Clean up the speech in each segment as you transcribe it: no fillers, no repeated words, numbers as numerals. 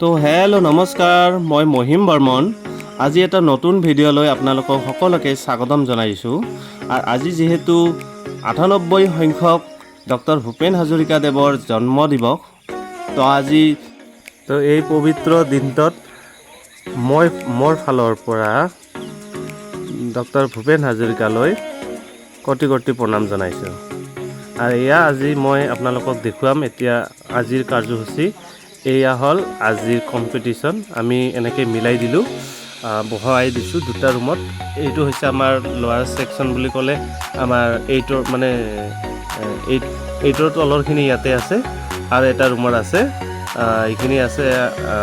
তো হেল্ল', নমস্কাৰ, মই মহিম বৰ্মন। আজি এটা নতুন ভিডিঅ' লৈ আপোনালোকক সকলোকে স্বাগতম জনাইছোঁ। আৰু আজি যিহেতু 98 সংখ্যক ডক্টৰ ভূপেন হাজৰিকাদেৱৰ জন্ম দিৱস, তো আজি তো এই পবিত্ৰ দিনটোত মই মোৰ ফালৰ পৰা ডক্টৰ ভূপেন হাজৰিকালৈ কোটি কোটি প্ৰণাম জনাইছোঁ। আৰু এয়া আজি মই আপোনালোকক দেখুৱাম এতিয়া আজিৰ কাৰ্যসূচী। এয়া হ'ল আজিৰ কম্পিটিশ্যন। আমি এনেকৈ মিলাই দিলোঁ, বহাই দিছোঁ দুটা ৰুমত। এইটো হৈছে আমাৰ লোৱাৰ ছেকশ্যন বুলি ক'লে আমাৰ এইটৰ, মানে এইটৰ তলৰখিনি ইয়াতে আছে আৰু এটা ৰুমত আছে এইখিনি আছে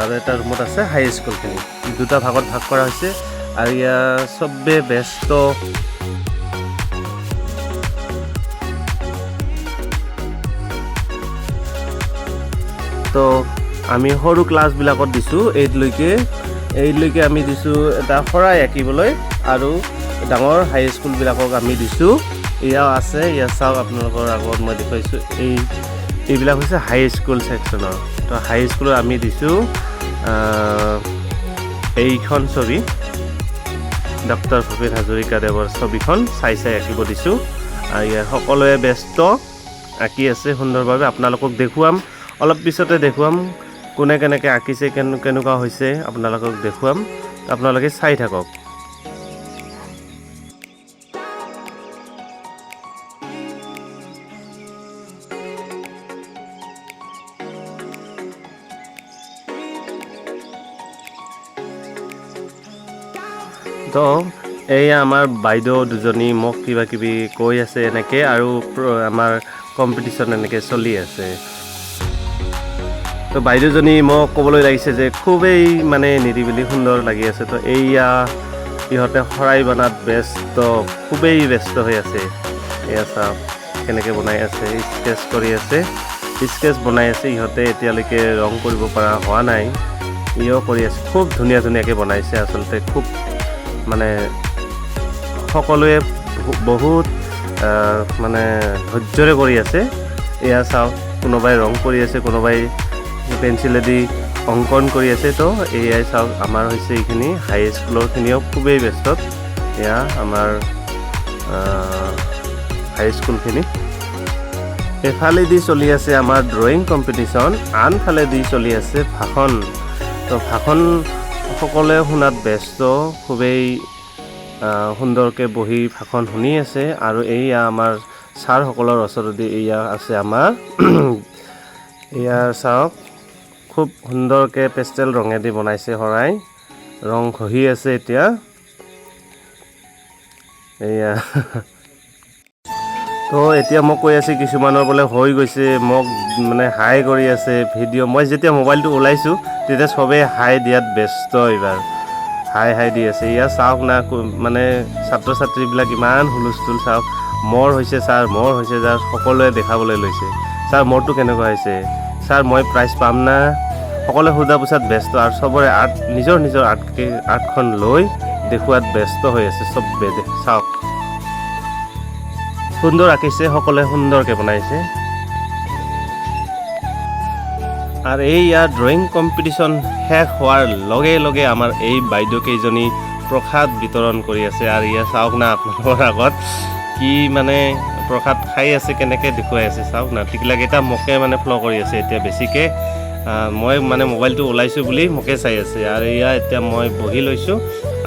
আৰু এটা ৰুমত আছে হাই স্কুলখিনি। দুটা ভাগত ভাগ কৰা হৈছে আৰু ইয়াৰ চবে ব্যস্ত। তো আমি সৰু ক্লাছবিলাকত দিছোঁ এইটলৈকে। এইটলৈকে আমি দিছোঁ এটা শৰাই আঁকিবলৈ আৰু ডাঙৰ হাই স্কুলবিলাকক আমি দিছোঁ। এয়াও আছে, ইয়াত চাওক, আপোনালোকৰ আগত মই দেখুৱাইছোঁ। এইবিলাক হৈছে হাই স্কুল ছেকশ্যনৰ। তো হাই স্কুলত আমি দিছোঁ এইখন ছবি, ডক্টৰ ভূপেন হাজৰিকাদেৱৰ ছবিখন চাই চাই আঁকিব দিছোঁ। আৰু ইয়াত সকলোৱে ব্যস্ত, আঁকি আছে সুন্দৰভাৱে। আপোনালোকক দেখুৱাম, অলপ পিছতে দেখুৱাম কোনে কেনেকৈ আঁকিছে, কেনেকুৱা হৈছে আপোনালোকক দেখুৱাম। আপোনালোকে চাই থাকক। তো এইয়া আমাৰ বাইদেউ দুজনী মোক কিবা কিবি কৈ আছে এনেকৈ আৰু আমাৰ কম্পিটিশ্যন এনেকৈ চলি আছে। তো বাইদেউজনী মোক ক'বলৈ লাগিছে যে খুবেই মানে নিৰিবিলি সুন্দৰ লাগি আছে। তো এইয়া ইহঁতে শৰাই বনাত ব্যস্ত, খুবেই ব্যস্ত হৈ আছে। এয়া চাওক কেনেকৈ বনাই আছে, স্কেচ কৰি আছে, স্কেচ বনাই আছে ইহঁতে। এতিয়ালৈকে ৰং কৰিব পৰা হোৱা নাই, ইও কৰি আছে। খুব ধুনীয়া ধুনীয়াকৈ বনাইছে। আচলতে খুব মানে সকলোৱে বহুত মানে ধৈৰ্যৰে কৰি আছে। এয়া চাওক, কোনোবাই ৰং কৰি আছে, কোনোবাই পেঞ্চিলেদি অংকন কৰি আছে। তো এয়াই চাওক, আমাৰ হৈছে এইখিনি হাই স্কুলৰখিনিও খুবেই ব্যস্ত। এয়া আমাৰ হাই স্কুলখিনি। এফালেদি চলি আছে আমাৰ ড্ৰয়িং কম্পিটিশ্যন, আনফালেদি চলি আছে ভাষণ। তো ভাষণ সকলোৱে শুনাত ব্যস্ত, খুবেই সুন্দৰকৈ বহি ভাষণ শুনি আছে। আৰু এইয়া আমাৰ ছাৰসকলৰ ওচৰতে এয়া আছে আমাৰ। এয়া চাওক, খুব সুন্দৰকৈ পেষ্টেল ৰঙেদি বনাইছে শৰাই, ৰং ঘঁহি আছে এতিয়া। এয়া তো এতিয়া মোক কৈ আছে কিছুমানৰ বোলে হৈ গৈছে, মোক মানে হাই কৰি আছে ভিডিঅ'। মই যেতিয়া মোবাইলটো ওলাইছোঁ তেতিয়া চবেই হাই দিয়াত ব্যস্ত, এইবাৰ হাই হাই দি আছে। ইয়াত চাওক না, মানে ছাত্ৰ ছাত্ৰীবিলাক ইমান হুলস্থুল। চাওক, মোৰ হৈছে ছাৰ, মোৰ হৈছে ছাৰ, সকলোৱে দেখাবলৈ লৈছে। ছাৰ, মোৰটো কেনেকুৱা হৈছে? ছাৰ, মই প্ৰাইজ পাম না? সকলোৱে সোধা পোছাত ব্যস্ত আৰু চবৰে আৰ্ট, নিজৰ নিজৰ আৰ্টখন লৈ দেখুৱাত ব্যস্ত হৈ আছে চবে। চাওক, সুন্দৰ আঁকিছে সকলোৱে, সুন্দৰকৈ বনাইছে। আৰু এই ইয়াৰ ড্ৰয়িং কম্পিটিশ্যন শেষ হোৱাৰ লগে লগে আমাৰ এই বাইদেউ কেইজনী প্ৰসাদ বিতৰণ কৰি আছে। আৰু ইয়াৰ চাওক না, আপোনালোকৰ আগত কি মানে প্ৰসাদ খাই আছে, কেনেকৈ দেখুৱাই আছে চাওক না। টিকলাকেইটা মোকে মানে ফ্ল' কৰি আছে এতিয়া বেছিকৈ। মই মানে মোবাইলটো ওলাইছোঁ বুলি মোকে চাই আছে। আৰু এয়া এতিয়া মই বহি লৈছোঁ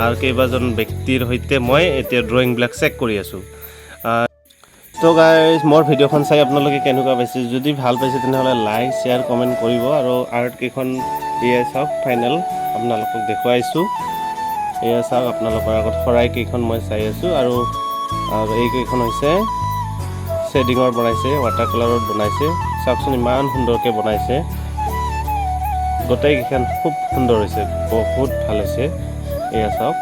আৰু কেইবাজন ব্যক্তিৰ সৈতে মই এতিয়া ড্ৰয়িংবিলাক চেক কৰি আছোঁ। তো গাইজ, মোৰ ভিডিঅ'খন চাই আপোনালোকে কেনেকুৱা পাইছে? যদি ভাল পাইছে তেনেহ'লে লাইক, শ্বেয়াৰ, কমেণ্ট কৰিব। আৰু আৰ্ট কেইখন এয়াই চাওক, ফাইনেল আপোনালোকক দেখুৱাইছোঁ। এয়া চাওক, আপোনালোকৰ আগত শৰাই কেইখন মই চাই আছোঁ। আৰু এইকেইখন হৈছে শ্বেডিঙৰ বনাইছে, ৱাটাৰ কালাৰত বনাইছে। চাওকচোন, ইমান সুন্দৰকৈ বনাইছে। গোটেইকেইখন খুব সুন্দৰ হৈছে, বহুত ভাল হৈছে। এয়া চাওক।